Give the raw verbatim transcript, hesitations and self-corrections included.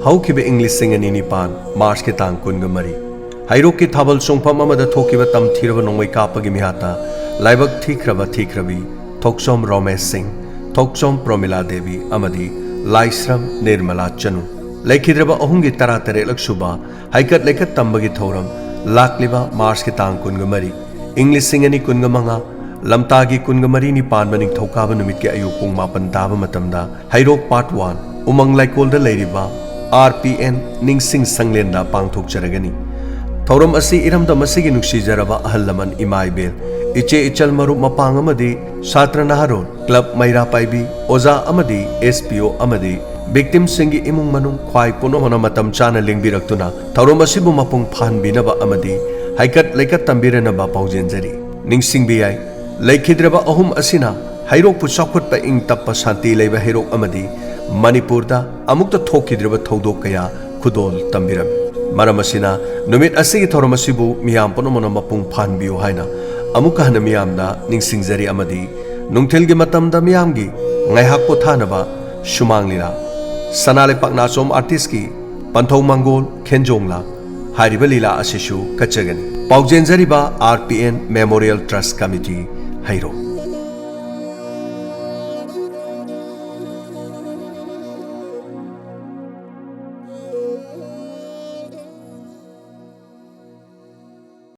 ꯍꯧꯈꯤꯕ ꯏꯪ ꯂꯤꯁꯤꯡ ꯑꯅꯤ ꯅꯤꯄꯥꯟ ꯃꯥꯔꯆꯀꯤ ꯇꯥꯡ ꯀꯨꯟꯒ ꯃꯔꯤ, ꯍꯩꯔꯣꯛꯀꯤ ꯊꯥꯕꯜ ꯆꯣꯡꯐꯝ ꯑꯃꯗ ꯊꯣꯛꯈꯤꯕ ꯇꯝꯊꯤꯔꯕ ꯅꯣꯡꯃꯩ ꯀꯥꯞꯄꯒꯤ ꯃꯤꯍꯥꯠꯇ ꯂꯥꯏꯕꯛ ꯊꯤꯈ꯭ꯔꯕ ꯊꯤꯈ꯭ꯔꯕꯤ ꯊꯣꯛꯆꯣꯝ ꯔꯣꯃꯦꯁ ꯁꯤꯡ, ꯊꯣꯛꯆꯣꯝ ꯄ꯭ꯔꯣꯃꯤꯂꯥ ꯗꯦꯕꯤ ꯑꯃꯗꯤ ꯂꯥꯏꯁ꯭ꯔꯝ ꯅꯤꯔꯃꯂꯥ ꯆꯅꯨ꯫ ꯂꯩꯈꯤꯗ꯭ꯔꯕ ꯑꯍꯨꯝꯒꯤ ꯇꯔꯥꯇꯔꯦꯠꯂꯛ ꯁꯨꯕ ꯍꯩꯀꯠ ꯂꯩꯀꯠ ꯇꯝꯕꯒꯤ ꯊꯧꯔꯝ ꯂꯥꯛꯂꯤꯕ ꯃꯥꯔꯆꯀꯤ ꯇꯥꯡ ꯀꯨꯟꯒ ꯃꯔꯤ, ꯏꯪ ꯂꯤꯁꯤꯡ ꯑꯅꯤ ꯀꯨꯟꯒ ꯃꯉꯥ, ꯂꯝꯇꯥꯒꯤ ꯀꯨꯟꯒ ꯃꯔꯤꯅꯤ ꯄꯥꯟꯕ ꯅꯤꯡꯊꯧꯀꯥꯕ ꯅꯨꯃꯤꯠꯀꯤ ꯑꯌꯨꯛ ꯄꯨꯡ ꯃꯥꯄꯟ ꯇꯥꯕ ꯃꯇꯝꯗ ꯍꯩꯔꯣꯛ ꯄꯥꯔꯠ ꯋꯥꯟ, ꯎꯃꯪ ꯂꯩꯀꯣꯜꯗ ꯂꯩꯔꯤꯕ ꯑꯥꯔ ꯄꯤ ꯑꯦꯟ ꯅꯤꯡꯁꯤꯡ ꯁꯪꯂꯦꯟꯗ ꯄꯥꯡꯊꯣꯛꯆꯔꯒꯅꯤ꯫ ꯊꯧꯔꯝ ꯑꯁꯤ ꯏꯔꯝꯗꯝ ꯑꯁꯤꯒꯤ ꯅꯨꯡꯁꯤꯖꯔꯕ ꯑꯍꯜ ꯂꯃꯟ, ꯏꯃꯥ ꯏꯕꯦꯜ, ꯏꯆꯦ ꯏꯆꯜ, ꯃꯔꯨꯞ ꯃꯄꯥꯡ ꯑꯃꯗꯤ ꯁꯥꯇ꯭ꯔ ꯅꯍꯥꯔꯣꯜ, ꯀ꯭ꯂꯕ ꯃꯩꯔꯥ ꯄꯥꯏꯕꯤ, ꯑꯣꯖꯥ ꯑꯃꯗꯤ ꯑꯦꯁ ꯄꯤ ꯑꯣ ꯑꯃꯗꯤ ꯚꯤꯛꯇꯤꯝꯁꯤꯡꯒꯤ ꯏꯃꯨꯡ ꯃꯅꯨꯡ ꯈ꯭ꯋꯥꯏ ꯄꯨꯝꯅꯃꯛꯅ ꯃꯇꯝ ꯆꯥꯅ ꯂꯦꯡꯕꯤꯔꯛꯇꯨꯅ ꯊꯧꯔꯝ ꯑꯁꯤꯕꯨ ꯃꯄꯨꯡ ꯐꯥꯍꯟꯕꯤꯅꯕ ꯑꯃꯗꯤ ꯍꯩꯀꯠ ꯂꯩꯀꯠ ꯇꯝꯕꯤꯔꯅꯕ ꯄꯥꯎꯖꯦꯟꯖꯔꯤ꯫ ꯅꯤꯡꯁꯤꯡꯕ ꯌꯥꯏ, ꯂꯩꯈꯤꯗ꯭ꯔꯕ ꯑꯍꯨꯝ ꯑꯁꯤꯅ ꯍꯩꯔꯣꯛꯄꯨ ꯆꯥꯎꯈꯠꯄ, ꯏꯪ ꯇꯞꯄ, ꯁꯥꯟꯇꯤ ꯂꯩꯕ ꯍꯩꯔꯣꯛ ꯑꯃꯗꯤ ꯃꯅꯤꯄꯨꯔꯗ ꯑꯃꯨꯛꯇ ꯊꯣꯛꯈꯤꯗ꯭ꯔꯤꯕ ꯊꯧꯗꯣꯛ ꯀꯌꯥ ꯈꯨꯗꯣꯜ ꯇꯝꯕꯤꯔꯝꯃꯤ꯫ ꯃꯔꯝ ꯑꯁꯤꯅ ꯅꯨꯃꯤꯠ ꯑꯁꯤꯒꯤ ꯊꯧꯔꯝ ꯑꯁꯤꯕꯨ ꯃꯤꯌꯥꯝ ꯄꯨꯝꯅꯃꯛꯅ ꯃꯄꯨꯡ ꯐꯥꯍꯟꯕꯤꯌꯨ ꯍꯥꯏꯅ ꯑꯃꯨꯛꯀ ꯍꯟꯅ ꯃꯤꯌꯥꯝꯗ ꯅꯤꯡꯁꯤꯡꯖꯔꯤ ꯑꯃꯗꯤ ꯅꯨꯡꯊꯤꯜꯒꯤ ꯃꯇꯝꯗ ꯃꯤꯌꯥꯝꯒꯤ ꯉꯥꯏꯍꯥꯛ ꯄꯣꯊꯥꯅꯕ ꯁꯨꯃꯥꯡ ꯂꯤꯂꯥ, ꯁꯅꯥ ꯂꯩꯄꯥꯛ ꯅꯥꯆꯣꯝ ꯑꯥꯔꯇꯤꯁꯀꯤ ꯄꯟꯊꯧ ꯃꯪꯒꯣꯜ ꯈꯦꯟꯖꯣꯡ ꯂꯥ ꯍꯥꯏꯔꯤꯕ ꯂꯤꯂꯥ ꯑꯁꯤꯁꯨ ꯀꯠꯆꯒꯅꯤ꯫ ꯄꯥꯎꯖꯦꯟꯖꯔꯤꯕ ꯑꯥꯔ ꯄꯤ ꯑꯦꯟ ꯃꯦꯃꯣꯔꯤꯌꯦꯜ ꯇ꯭ꯔꯁ ꯀꯃꯤꯇꯤ, ꯍꯩꯔꯣꯛ꯫